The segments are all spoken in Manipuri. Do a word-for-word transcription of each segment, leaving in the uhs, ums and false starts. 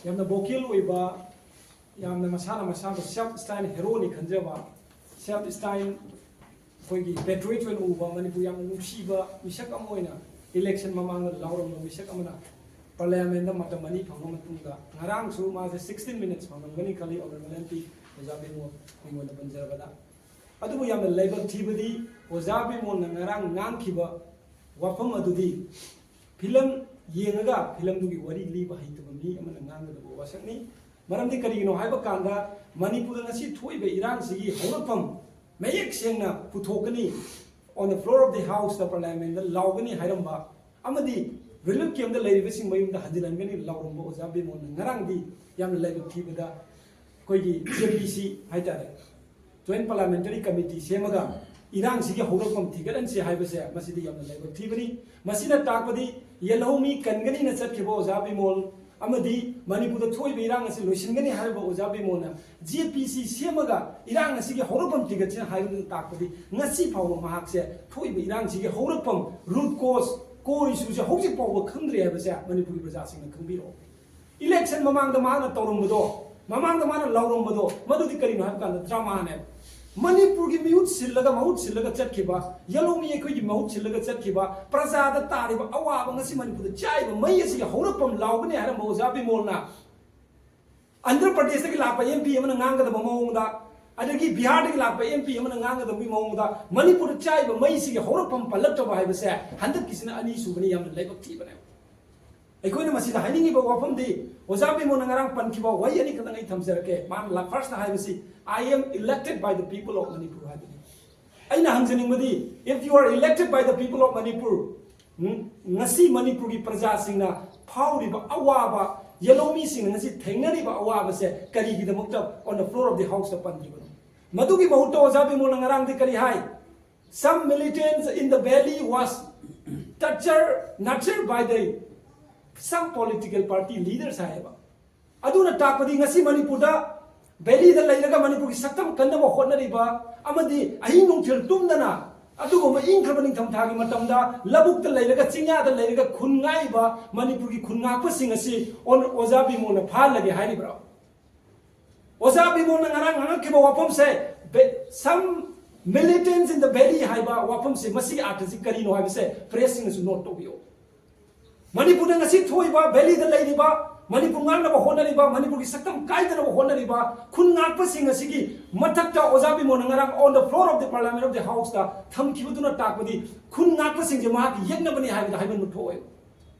ꯌꯥꯝꯅ ꯚꯣꯀꯦꯜ ꯑꯣꯏꯕ, ꯌꯥꯝꯅ ꯃꯁꯥꯅ ꯃꯁꯥꯕꯨ ꯁꯦꯜꯐ ꯁ꯭ꯇꯥꯏꯜ ꯍꯦꯔꯣꯅꯤ ꯈꯟꯖꯕ, ꯁꯦꯜꯐ ꯁ꯭ꯇꯥꯏꯜ ꯑꯩꯈꯣꯏꯒꯤ ꯄꯦꯇ꯭ꯔꯣꯏꯠ ꯑꯣꯏꯅ ꯎꯕ, ꯃꯅꯤꯄꯨꯔ ꯌꯥꯝꯅ ꯅꯨꯡꯁꯤꯕ ꯃꯤꯁꯛ ꯑꯃ ꯑꯣꯏꯅ ꯏꯂꯦꯛꯁꯟ ꯃꯃꯥꯡꯗ ꯂꯥꯎꯔꯝꯕ ꯃꯤꯁꯛ ꯑꯃꯅ ꯄꯥꯔꯂꯤꯌꯥꯃꯦꯟꯗ ꯃꯇꯝ ꯑꯅꯤ ꯐꯪꯕ ꯃꯇꯨꯡꯗ ꯉꯔꯥꯡꯁꯨ ꯃꯥꯁꯦ ꯁꯤꯛꯁꯇꯤꯟ ꯃꯤꯅꯤꯠꯁ ꯐꯪꯂꯝꯒꯅꯤ ꯈꯜꯂꯤ꯫ ꯑꯣꯅꯔꯦꯕꯜ ꯑꯦꯝ ꯄꯤ ꯑꯣꯖꯥ ꯕꯤꯃꯣꯜ ꯑꯩꯉꯣꯟꯗ ꯄꯟꯖꯔꯕꯗ꯫ ꯑꯗꯨꯕꯨ ꯌꯥꯝꯅ ꯂꯥꯏꯕꯛ ꯊꯤꯕꯗꯤ ꯑꯣꯖꯥ ꯕꯤꯃꯣꯜꯅ ꯉꯔꯥꯡ ꯉꯥꯡꯈꯤꯕ ꯋꯥꯐꯝ ꯑꯗꯨꯗꯤ ꯐꯤꯂꯝ ꯌꯦꯡꯉꯒ ꯐꯤꯂꯝꯗꯨꯒꯤ ꯋꯥꯔꯤ ꯂꯤꯕ ꯍꯩꯇꯕ ꯃꯤ ꯑꯃꯅ ꯉꯥꯡꯒꯗꯕ ꯋꯥꯁꯛꯅꯤ꯫ ꯃꯔꯝꯗꯤ ꯀꯔꯤꯒꯤꯅꯣ ꯍꯥꯏꯕ ꯀꯥꯟꯗ ꯃꯅꯤꯄꯨꯔꯗ ꯉꯁꯤ ꯊꯣꯛꯏꯕ ꯏꯔꯥꯡꯁꯤꯒꯤ ꯍꯧꯔꯛꯐꯝ ꯃꯌꯦꯛ ꯁꯦꯡꯅ ꯄꯨꯊꯣꯛꯀꯅꯤ꯫ On the floor of the house ꯗ ꯄꯥꯔꯂꯤꯌꯥꯃꯦꯟꯗ ꯂꯥꯎꯒꯅꯤ ꯍꯥꯏꯔꯝꯕ ꯑꯃꯗꯤ ꯔꯤꯂꯤꯐ ꯀꯦꯝꯞꯇ ꯂꯩꯔꯤꯕꯁꯤꯡ ꯃꯌꯨꯝꯗ ꯍꯟꯖꯤꯜꯍꯟꯒꯅꯤ ꯂꯥꯎꯔꯝꯕ ꯑꯣꯖꯥ ꯕꯤꯃꯣꯜꯅ ꯉꯔꯥꯡꯗꯤ ꯌꯥꯝꯅ ꯂꯥꯏꯕꯛ ꯊꯤꯕꯗ ꯑꯩꯈꯣꯏꯒꯤ ꯖꯦ ꯄꯤ ꯁꯤ ꯍꯥꯏꯇꯥꯔꯦ, ꯖꯣꯏꯟꯠ ꯄꯥꯔꯂꯤꯌꯥꯃꯦꯟꯇꯔꯤ ꯀꯃꯤꯇꯤ ꯁꯦꯝꯃꯒ ꯏꯔꯥꯡꯁꯤꯒꯤ ꯍꯧꯔꯛꯐꯝ ꯊꯤꯒꯠꯍꯟꯁꯤ ꯍꯥꯏꯕꯁꯦ ꯃꯁꯤꯗꯤ ꯌꯥꯝꯅ ꯂꯥꯏꯕꯛ ꯊꯤꯕꯅꯤ꯫ ꯃꯁꯤꯅ ꯇꯥꯛꯄꯗꯤ ꯌꯦꯜꯍꯧꯃꯤ ꯀꯟꯒꯅꯤꯅ ꯆꯠꯈꯤꯕ ꯑꯣꯖꯥ ꯕꯤꯃꯣꯜ ꯑꯃꯗꯤ ꯃꯅꯤꯄꯨꯔꯗ ꯊꯣꯛꯏꯕ ꯏꯔꯥꯡ ꯑꯁꯤ ꯂꯣꯏꯁꯤꯟꯒꯅꯤ ꯍꯥꯏꯔꯤꯕ ꯑꯣꯖꯥ ꯕꯤꯃꯣꯜꯅ ꯖꯦ ꯄꯤ ꯁꯤ ꯁꯦꯝꯃꯒ ꯏꯔꯥꯡ ꯑꯁꯤꯒꯤ ꯍꯧꯔꯛꯐꯝ ꯊꯤꯒꯠꯁꯤ ꯍꯥꯏꯕꯗꯨꯅ ꯇꯥꯛꯄꯗꯤ ꯉꯁꯤ ꯐꯥꯎꯕ ꯃꯍꯥꯛꯁꯦ ꯊꯣꯛꯏꯕ ꯏꯔꯥꯡꯁꯤꯒꯤ ꯍꯧꯔꯛꯐꯝ, ꯔꯨꯠ ꯀꯣꯁ, ꯀꯣꯔ ꯏꯁꯨꯁꯦ ꯍꯧꯖꯤꯛ ꯐꯥꯎꯕ ꯈꯪꯗ꯭ꯔꯤ ꯍꯥꯏꯕꯁꯦ ꯃꯅꯤꯄꯨꯔꯒꯤ ꯄ꯭ꯔꯖꯥꯁꯤꯡꯅ ꯈꯪꯕꯤꯔꯛꯑꯣ꯫ ꯏꯂꯦꯛꯁꯟ ꯃꯃꯥꯡꯗ ꯃꯥꯅ ꯇꯧꯔꯝꯕꯗꯣ, ꯃꯃꯥꯡꯗ ꯃꯥꯅ ꯂꯥꯎꯔꯝꯕꯗꯣ, ꯃꯗꯨꯗꯤ ꯀꯔꯤꯅꯣ ꯍꯥꯏꯕ ꯀꯥꯟꯗ ꯗ꯭ꯔꯃꯥꯅꯦꯕ꯫ ꯃꯅꯤꯄꯨꯔꯒꯤ ꯃꯤꯍꯨꯠ ꯁꯤꯜꯂꯒ, ꯃꯍꯨꯠ ꯁꯤꯜꯂꯒ ꯆꯠꯈꯤꯕ, ꯌꯦꯜꯍꯧꯃꯤ ꯑꯩꯈꯣꯏꯒꯤ ꯃꯍꯨꯠ ꯁꯤꯜꯂꯒ ꯆꯠꯈꯤꯕ, ꯄ꯭ꯔꯖꯥꯗ ꯇꯥꯔꯤꯕ ꯑꯋꯥꯕ, ꯉꯁꯤ ꯃꯅꯤꯄꯨꯔꯗ ꯆꯥꯛꯏꯕ ꯃꯩ ꯑꯁꯤꯒꯤ ꯍꯧꯔꯛꯐꯝ ꯂꯥꯎꯒꯅꯤ ꯍꯥꯏꯔꯝꯕ ꯑꯣꯖꯥ ꯕꯤꯃꯣꯜꯅ ꯑꯟꯙ꯭ꯔ ꯄ꯭ꯔꯗꯦꯁꯇꯒꯤ ꯂꯥꯛꯄ ꯑꯦꯝ ꯄꯤ ꯑꯃꯅ ꯉꯥꯡꯒꯗꯕ ꯃꯑꯣꯡꯗ, ꯑꯗꯒꯤ ꯕꯤꯍꯥꯔꯗꯒꯤ ꯂꯥꯛꯄ ꯑꯦꯝ ꯄꯤ ꯑꯃꯅ ꯉꯥꯡꯒꯗꯕꯒꯤ ꯃꯑꯣꯡꯗ ꯃꯅꯤꯄꯨꯔꯗ ꯆꯥꯛꯏꯕ ꯃꯩꯁꯤꯒꯤ ꯍꯧꯔꯛꯐꯝ ꯄꯜꯂꯛꯇꯕ ꯍꯥꯏꯕꯁꯦ ꯍꯟꯗꯛꯀꯤꯁꯤꯅ ꯑꯅꯤꯁꯨꯕꯅꯤ꯫ ꯌꯥꯝꯅ ꯂꯥꯏꯕꯛ ꯊꯤꯕꯅꯦ꯫ ꯑꯩꯈꯣꯏꯅ ꯃꯁꯤꯗ ꯍꯥꯏꯅꯤꯡꯉꯤꯕ ꯋꯥꯐꯝꯗꯤ, ꯑꯣꯖꯥ ꯕꯤꯃꯣꯜꯅ ꯉꯔꯥꯡ ꯄꯟꯈꯤꯕ ꯋꯥꯍꯩ ꯑꯅꯤꯈꯛꯇꯪ ꯑꯩ ꯊꯝꯖꯔꯛꯀꯦ꯫ ꯃꯥꯅ ꯂꯥ-, ꯐꯥꯔꯁꯇ ꯍꯥꯏꯕꯁꯤ, "I am elected by the people of Manipur" ꯍꯥꯏꯕꯅꯤ꯫ ꯑꯩꯅ ꯍꯪꯖꯅꯤꯡꯕꯗꯤ, if you are elected by the people of Manipur, ꯎꯝ, ꯉꯁꯤ ꯃꯅꯤꯄꯨꯔꯒꯤ ꯄ꯭ꯔꯖꯥꯁꯤꯡꯅ ꯐꯥꯎꯔꯤꯕ ꯑꯋꯥꯕ, ꯌꯦꯜꯍꯧꯃꯤꯁꯤꯡꯅ ꯉꯁꯤ ꯊꯦꯡꯅꯔꯤꯕ ꯑꯋꯥꯕꯁꯦ ꯀꯔꯤꯒꯤꯗꯃꯛꯇ on the floor of the house ꯇ ꯄꯟꯗ꯭ꯔꯤꯕꯅꯣ? ꯃꯗꯨꯒꯤ ꯃꯍꯨꯠꯇ ꯑꯣꯖꯥ ꯕꯤꯃꯣꯜꯅ ꯉꯔꯥꯡꯗꯤ ꯀꯔꯤ ꯍꯥꯏ? "Some militants in the valley was tortured, nurtured by the some political party leaders" ꯍꯥꯏꯌꯦꯕ꯫ ꯑꯗꯨꯅ ꯇꯥꯛꯄꯗꯤ ꯉꯁꯤ ꯃꯅꯤꯄꯨꯔꯗ ꯚꯦꯂꯤꯗ ꯂꯩꯔꯒ ꯃꯅꯤꯄꯨꯔꯒꯤ ꯁꯛꯇꯝ ꯀꯟꯅꯕ ꯍꯣꯠꯅꯔꯤꯕ ꯑꯃꯗꯤ ꯑꯍꯤꯡ ꯅꯨꯡꯊꯤꯜ ꯇꯨꯝꯗꯅ ꯑꯗꯨꯒꯨꯝꯕ ꯏꯪꯈ꯭ꯔꯕ ꯅꯤꯡꯊꯝꯊꯥꯒꯤ ꯃꯇꯝꯗ ꯂꯧꯕꯨꯛꯇ ꯂꯩꯔꯒ, ꯆꯤꯡꯌꯥꯗ ꯂꯩꯔꯒ ꯈꯨꯟ ꯉꯥꯛꯏꯕ ꯃꯅꯤꯄꯨꯔꯒꯤ ꯈꯨꯟ ꯉꯥꯛꯄꯁꯤꯡ ꯑꯁꯤ ꯑꯣꯟ-, ꯑꯣꯖꯥ ꯕꯤꯃꯣꯜꯅ ꯐꯥꯍꯜꯂꯒꯦ ꯍꯥꯏꯔꯤꯕ꯭ꯔꯣ? ꯑꯣꯖꯥ ꯕꯤꯃꯣꯜꯅ ꯉꯔꯥꯡ ꯉꯥꯡꯉꯛꯈꯤꯕ ꯋꯥꯐꯝꯁꯦ, "Some militants in the valley" ꯍꯥꯏꯕ ꯋꯥꯐꯝꯁꯦ, ꯃꯁꯤꯒꯤ ꯑꯥꯔꯊꯁꯤ ꯀꯔꯤꯅꯣ ꯍꯥꯏꯕꯁꯦ ꯄ꯭ꯔꯦꯁꯁꯤꯡꯅꯁꯨ ꯅꯣꯠ ꯇꯧꯕꯤꯌꯨ꯫ ꯃꯅꯤꯄꯨꯔꯗ ꯉꯁꯤ ꯊꯣꯛꯏꯕ, ꯚꯦꯂꯤꯗ ꯂꯩꯔꯤꯕ, ꯃꯅꯤꯄꯨꯔ ꯉꯥꯛꯅꯕ ꯍꯣꯠꯅꯔꯤꯕ, ꯃꯅꯤꯄꯨꯔꯒꯤ ꯁꯛꯇꯝ ꯀꯥꯏꯗꯅꯕ ꯍꯣꯠꯅꯔꯤꯕ ꯈꯨꯟ ꯉꯥꯛꯄꯁꯤꯡ ꯑꯁꯤꯒꯤ ꯃꯊꯛꯇ ꯑꯣꯖꯥ ꯕꯤꯃꯣꯜꯅ ꯉꯔꯥꯡ on the floor of the Parliament of the House ꯇ ꯊꯝꯈꯤꯕꯗꯨꯅ ꯇꯥꯛꯄꯗꯤ ꯈꯨꯟ ꯉꯥꯛꯄꯁꯤꯡꯁꯦ ꯃꯍꯥꯛꯀꯤ ꯌꯦꯛꯅꯕꯅꯤ ꯍꯥꯏꯕꯗ ꯍꯥꯏꯃꯟꯕ ꯊꯣꯛꯑꯣꯏ꯫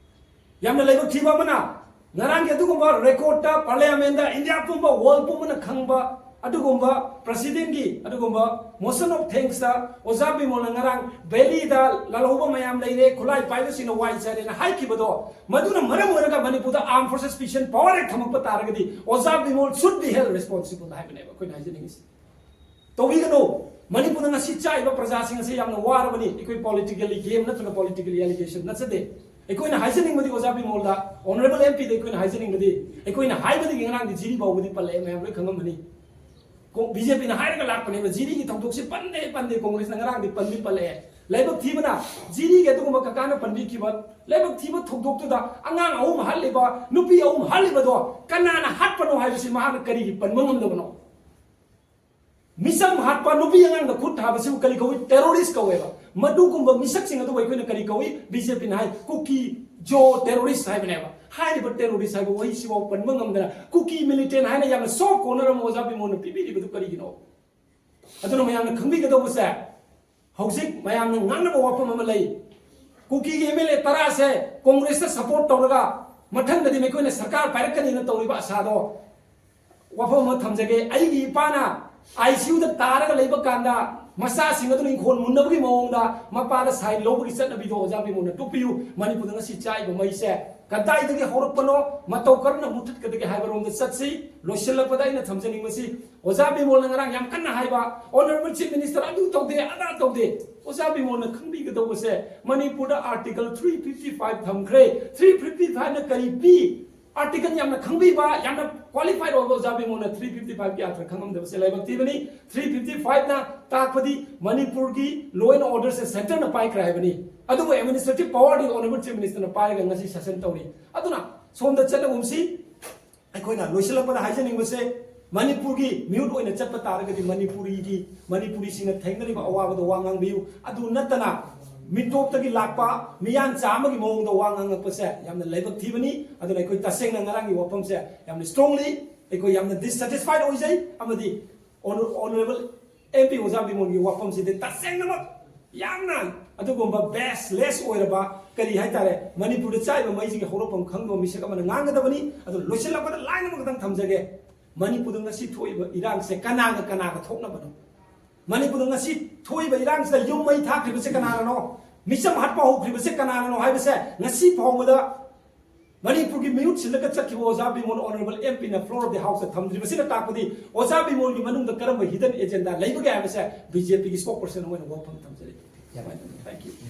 ꯌꯥꯝꯅ ꯂꯥꯏꯕꯛ ꯊꯤꯕ ꯑꯃꯅ, ꯉꯔꯥꯡꯒꯤ ꯑꯗꯨꯒꯨꯝꯕ ꯔꯦꯀꯣꯔꯗꯇ ꯄꯥꯔꯂꯤꯌꯥꯃꯦꯟꯗ ꯏꯟꯗꯤꯌꯥ ꯄꯨꯝꯕ, ꯋꯥꯔꯜ ꯄꯨꯝꯕꯅ ꯈꯪꯕ ꯑꯗꯨꯒꯨꯝꯕ ꯄ꯭ꯔꯁꯤꯗꯦꯟꯒꯤ ꯑꯗꯨꯒꯨꯝꯕ motion of thanks ꯇ ꯑꯣꯖꯥ ꯕꯤꯃꯣꯜꯅ ꯉꯔꯥꯡ ꯚꯦꯂꯤꯗ ꯂꯥꯜꯍꯧꯕ ꯃꯌꯥꯝ ꯂꯩꯔꯦ, ꯈꯨꯠꯂꯥꯏ ꯄꯥꯏꯕꯁꯤꯡꯅ ꯋꯥꯏ ꯆꯥꯏꯔꯦꯅ ꯍꯥꯏꯈꯤꯕꯗꯣ, ꯃꯗꯨꯅ ꯃꯔꯝ ꯑꯣꯏꯔꯒ ꯃꯅꯤꯄꯨꯔꯗ Armed Forces Special Power Act ꯊꯝꯃꯛꯄ ꯇꯥꯔꯒꯗꯤ ꯑꯣꯖꯥ Bimol should be held responsible ꯍꯥꯏꯕꯅꯦꯕ ꯑꯩꯈꯣꯏꯅ ꯍꯥꯏꯖꯅꯤꯡꯉꯤꯁꯦ꯫ ꯇꯧꯕꯤꯒꯅꯨ꯫ ꯃꯅꯤꯄꯨꯔꯗ ꯉꯁꯤ ꯆꯥꯛꯏꯕ ꯄ꯭ꯔꯖꯥꯁꯤꯡ ꯑꯁꯤ ꯌꯥꯝꯅ ꯋꯥꯔꯕꯅꯤ꯫ ꯑꯩꯈꯣꯏ politically game ꯅꯠꯇ꯭ꯔꯒ politically allegation ꯅꯠꯆꯗꯦ꯫ ꯑꯩꯈꯣꯏꯅ ꯍꯥꯏꯖꯅꯤꯡꯕꯗꯤ ꯑꯣꯖꯥ ꯕꯤꯃꯣꯜꯗ, honourable M P ꯗ ꯑꯩꯈꯣꯏꯅ ꯍꯥꯏꯖꯅꯤꯡꯕꯗꯤ, ꯑꯩꯈꯣꯏꯅ ꯍꯥꯏꯕꯗꯒꯤ ꯉꯔꯥꯡꯗꯤ ꯖꯤꯔꯤ ꯐꯥꯎꯕꯗꯤ ꯄꯜꯂꯛꯑꯦ, ꯃꯌꯥꯝ ꯂꯣꯏ ꯈꯪꯉꯝꯃꯅꯤ꯫ ꯀꯣ-, ꯕꯤ ꯖꯦ ꯄꯤꯅ ꯍꯥꯏꯔꯒ ꯂꯥꯛꯄꯅꯦꯕ, ꯖꯤꯔꯤꯒꯤ ꯊꯧꯗꯣꯛꯁꯤ ꯄꯟꯗꯦ, ꯄꯟꯗꯦ, ꯀꯣꯡꯒ꯭ꯔꯦꯁꯅ ꯉꯔꯥꯡꯗꯤ ꯄꯟꯗꯤ ꯄꯜꯂꯛꯑꯦ꯫ ꯂꯥꯏꯕꯛ ꯊꯤꯕꯅ ꯖꯤꯔꯤꯒꯤ ꯑꯗꯨꯒꯨꯝꯕ ꯀꯀꯥꯅ ꯄꯟꯕꯤꯈꯤꯕ ꯂꯥꯏꯕꯛ ꯊꯤꯕ ꯊꯧꯗꯣꯛꯇꯨꯗ ꯑꯉꯥꯡ ꯑꯍꯨꯝ ꯍꯥꯠꯂꯤꯕ, ꯅꯨꯄꯤ ꯑꯍꯨꯝ ꯍꯥꯠꯂꯤꯕꯗꯣ ꯀꯅꯥꯅ ꯍꯥꯠꯄꯅꯣ ꯍꯥꯏꯕꯁꯤ ꯃꯍꯥꯛꯅ ꯀꯔꯤꯒꯤ ꯄꯟꯕ ꯉꯝꯗꯕꯅꯣ? ꯃꯤꯆꯝ ꯍꯥꯠꯄ, ꯅꯨꯄꯤ ꯑꯉꯥꯡꯗ ꯈꯨꯠ ꯊꯥꯕꯁꯤꯕꯨ ꯀꯔꯤ ꯀꯧꯏ? Terrorist ꯀꯧꯋꯦꯕ꯫ ꯃꯗꯨꯒꯨꯝꯕ ꯃꯤꯁꯛꯁꯤꯡ ꯑꯗꯨꯕꯨ ꯑꯩꯈꯣꯏꯅ ꯀꯔꯤ ꯀꯧꯏ? ꯕꯤ ꯖꯦ ꯄꯤꯅ ꯍꯥꯏ, ꯀꯨꯀꯤ ꯖꯣ terrorist ꯍꯥꯏꯕꯅꯦꯕ꯫ ꯍꯥꯏꯔꯤꯕ terrorist ꯍꯥꯏꯕ ꯋꯥꯍꯩꯁꯤꯐꯥꯎ ꯄꯟꯕ ꯉꯝꯗꯅ ꯀꯨꯀꯤ militant ꯍꯥꯏꯅ ꯌꯥꯝꯅ soft corner ꯑꯃ ꯑꯣꯖꯥ ꯕꯤꯃꯣꯜꯅ ꯄꯤꯕꯤꯔꯤꯕꯗꯨ ꯀꯔꯤꯒꯤꯅꯣ? ꯑꯗꯨꯅ ꯃꯌꯥꯝꯅ ꯈꯪꯕꯤꯒꯗꯧꯕꯁꯦ, ꯍꯧꯖꯤꯛ ꯃꯌꯥꯝꯅ ꯉꯥꯡꯅꯕ ꯋꯥꯐꯝ ꯑꯃ ꯂꯩ꯫ ꯀꯨꯀꯤꯒꯤ M L A ꯇꯔꯥꯁꯦ ꯀꯣꯡꯒ꯭ꯔꯦꯁꯇ support ꯇꯧꯔꯒ ꯃꯊꯪꯗꯗꯤ ꯃꯈꯣꯏꯅ ꯁꯔꯀꯥꯔ ꯄꯥꯏꯔꯛꯀꯅꯤꯅ ꯇꯧꯔꯤꯕ ꯑꯁꯥꯗꯣ, ꯋꯥꯐꯝ ꯑꯃ ꯊꯝꯖꯒꯦ꯫ ꯑꯩꯒꯤ ꯏꯄꯥꯅ I C U ꯗ ꯇꯥꯔꯒ ꯂꯩꯕ ꯀꯥꯟꯗ ꯃꯆꯥꯁꯤꯡ ꯑꯗꯨꯅ ꯏꯪꯈꯣꯜ ꯃꯨꯟꯅꯕꯒꯤ ꯃꯑꯣꯡꯗ ꯃꯄꯥꯗ ꯁꯥꯏꯟ ꯂꯧꯕꯒꯤ ꯆꯠꯅꯕꯤꯗꯣ ꯑꯣꯖꯥ ꯕꯤꯃꯣꯜꯅ ꯇꯣꯛꯄꯤꯌꯨ꯫ ꯃꯅꯤꯄꯨꯔꯗ ꯉꯁꯤ ꯆꯥꯛꯏꯕ ꯃꯩꯁꯦ ꯀꯗꯥꯏꯗꯒꯤ ꯍꯧꯔꯛꯄꯅꯣ, ꯃꯇꯧ ꯀꯔꯝꯅ ꯃꯨꯊꯠꯀꯗꯒꯦ ꯍꯥꯏꯕ ꯔꯣꯝꯗ ꯆꯠꯁꯤ꯫ ꯂꯣꯏꯁꯤꯜꯂꯛꯄꯗ ꯑꯩꯅ ꯊꯝꯖꯅꯤꯡꯕꯁꯤ, ꯑꯣꯖꯥ ꯕꯤꯃꯣꯜꯅ ꯉꯔꯥꯡ ꯌꯥꯝ ꯀꯟꯅ ꯍꯥꯏꯕ, Honourable Chief Minister ꯑꯗꯨ ꯇꯧꯗꯦ, ꯑꯗꯥ ꯇꯧꯗꯦ꯫ ꯑꯣꯖꯥ ꯕꯤꯃꯣꯜꯅ ꯈꯪꯕꯤꯒꯗꯧꯕꯁꯦ, ꯃꯅꯤꯄꯨꯔꯗ Article three fifty five ꯊꯝꯈ꯭ꯔꯦ꯫ Three fifty five ꯅ ꯀꯔꯤ ꯄꯤ? ꯑꯥꯔꯇꯤꯀꯜ ꯌꯥꯝꯅ ꯈꯪꯕꯤꯕ, ꯌꯥꯝꯅ ꯀ꯭ꯋꯥꯂꯤꯐꯥꯏꯠ ꯑꯣꯏꯕ ꯑꯣꯖꯥ ꯕꯤꯃꯣꯜꯅ ꯊ꯭ꯔꯤ ꯐꯤꯐꯇꯤ ꯐꯥꯏꯚꯀꯤ ꯑꯥꯔꯊ ꯈꯪꯉꯝꯗꯕꯁꯦ ꯂꯥꯏꯕꯛ ꯊꯤꯕꯅꯤ꯫ ꯊ꯭ꯔꯤ ꯐꯤꯐꯇꯤ ꯐꯥꯏꯚꯅ ꯇꯥꯛꯄꯗꯤ ꯃꯅꯤꯄꯨꯔꯒꯤ ꯂꯣ ꯑꯦꯟ ꯑꯣꯔꯗꯔꯁꯦ ꯁꯦꯟꯇꯔꯅ ꯄꯥꯏꯈ꯭ꯔꯦ ꯍꯥꯏꯕꯅꯤ꯫ ꯑꯗꯨꯕꯨ ꯑꯦꯗꯃꯤꯅꯤꯁꯇ꯭ꯔꯦꯇꯤꯚ ꯄꯥꯋꯔꯗꯤ ꯑꯣꯅꯔꯦꯕꯜ ꯆꯤꯐ ꯃꯤꯅꯤꯁꯇꯔꯅ ꯄꯥꯏꯔꯒ ꯉꯁꯤ ꯁꯦꯁꯟ ꯇꯧꯔꯤ꯫ ꯑꯗꯨꯅ ꯁꯣꯝꯗ ꯆꯠꯅꯒꯨꯝꯁꯤ꯫ ꯑꯩꯈꯣꯏꯅ ꯂꯣꯏꯁꯤꯜꯂꯛꯄꯗ ꯍꯥꯏꯖꯅꯤꯡꯕꯁꯦ, ꯃꯅꯤꯄꯨꯔꯒꯤ ꯃꯤꯍꯨꯠ ꯑꯣꯏꯅ ꯆꯠꯄ ꯇꯥꯔꯒꯗꯤ ꯃꯅꯤꯄꯨꯔꯤꯒꯤ, ꯃꯅꯤꯄꯨꯔꯤꯁꯤꯡꯅ ꯊꯦꯡꯅꯔꯤꯕ ꯑꯋꯥꯕꯗꯣ ꯋꯥ ꯉꯥꯡꯕꯤꯌꯨ꯫ ꯑꯗꯨ ꯅꯠꯇꯅ ꯃꯤꯇꯣꯞꯇꯒꯤ ꯂꯥꯛꯄ ꯃꯤꯌꯥꯟꯆꯥ ꯑꯃꯒꯤ ꯃꯑꯣꯡꯗ ꯋꯥ ꯉꯥꯡꯉꯛꯄꯁꯦ ꯌꯥꯝꯅ ꯂꯥꯏꯕꯛ ꯊꯤꯕꯅꯤ꯫ ꯑꯗꯨꯅ ꯑꯩꯈꯣꯏ ꯇꯁꯦꯡꯅ ꯉꯔꯥꯡꯒꯤ ꯋꯥꯐꯝꯁꯦ ꯌꯥꯝꯅ ꯏꯁꯇ꯭ꯔꯣꯡꯂꯤ ꯑꯩꯈꯣꯏ ꯌꯥꯝꯅ ꯗꯤꯁꯁꯦꯇꯤꯁꯐꯥꯏꯠ ꯑꯣꯏꯖꯩ꯫ ꯑꯃꯗꯤ ꯑꯣꯅꯔꯦꯕꯜ ꯑꯦꯝ ꯄꯤ ꯑꯣꯖꯥ ꯕꯤꯃꯣꯜꯒꯤ ꯋꯥꯐꯝꯁꯤꯗꯤ ꯇꯁꯦꯡꯅꯃꯛ ꯌꯥꯝꯅ ꯑꯗꯨꯒꯨꯝꯕ ꯕꯦꯁꯂꯦꯁ ꯑꯣꯏꯔꯕ, ꯀꯔꯤ ꯍꯥꯏꯇꯥꯔꯦ, ꯃꯅꯤꯄꯨꯔꯗ ꯆꯥꯛꯏꯕ ꯃꯩꯁꯤꯒꯤ ꯍꯧꯔꯛꯐꯝ ꯈꯪꯗꯕ ꯃꯤꯁꯛ ꯑꯃꯅ ꯉꯥꯡꯒꯗꯕꯅꯤ꯫ ꯑꯗꯨ ꯂꯣꯏꯁꯤꯜꯂꯛꯄꯗ ꯂꯥꯏꯟ ꯑꯃꯈꯛꯇꯪ ꯊꯝꯖꯒꯦ꯫ ꯃꯅꯤꯄꯨꯔꯗ ꯉꯁꯤ ꯊꯣꯛꯏꯕ ꯏꯔꯥꯡꯁꯦ ꯀꯅꯥꯒ ꯀꯅꯥꯒ ꯊꯣꯛꯅꯕꯅꯣ? ꯃꯅꯤꯄꯨꯔꯗ ꯉꯁꯤ ꯊꯣꯛꯏꯕ ꯏꯔꯥꯡꯁꯤꯗ ꯌꯨꯝ ꯃꯩ ꯊꯥꯈ꯭ꯔꯤꯕꯁꯦ ꯀꯅꯥꯅꯅꯣ? ꯃꯤꯆꯝ ꯍꯥꯠꯄ ꯍꯧꯈ꯭ꯔꯤꯕꯁꯦ ꯀꯅꯥꯅꯅꯣ ꯍꯥꯏꯕꯁꯦ ꯉꯁꯤ ꯐꯥꯎꯕꯗ ꯃꯅꯤꯄꯨꯔꯒꯤ ꯃꯤꯍꯨꯠ ꯁꯤꯜꯂꯒ ꯆꯠꯈꯤꯕ ꯑꯣꯖꯥ ꯕꯤꯃꯣꯜ ꯑꯣꯅꯔꯦꯕꯜ ꯑꯦꯝ ꯄꯤꯅ floor of the house ꯊꯝꯗ꯭ꯔꯤꯕꯁꯤꯅ ꯇꯥꯛꯄꯗꯤ ꯑꯣꯖꯥ ꯕꯤꯃꯣꯜꯒꯤ ꯃꯅꯨꯡꯗ ꯀꯔꯝꯕ hidden agenda ꯂꯩꯕꯒꯦ ꯍꯥꯏꯕꯁꯦ ꯕꯤ ꯖꯦ ꯄꯤꯒꯤ spokesperson ꯑꯣꯏꯅ ꯋꯥꯐꯝ ꯊꯝꯖꯔꯤ꯫ Thank you꯫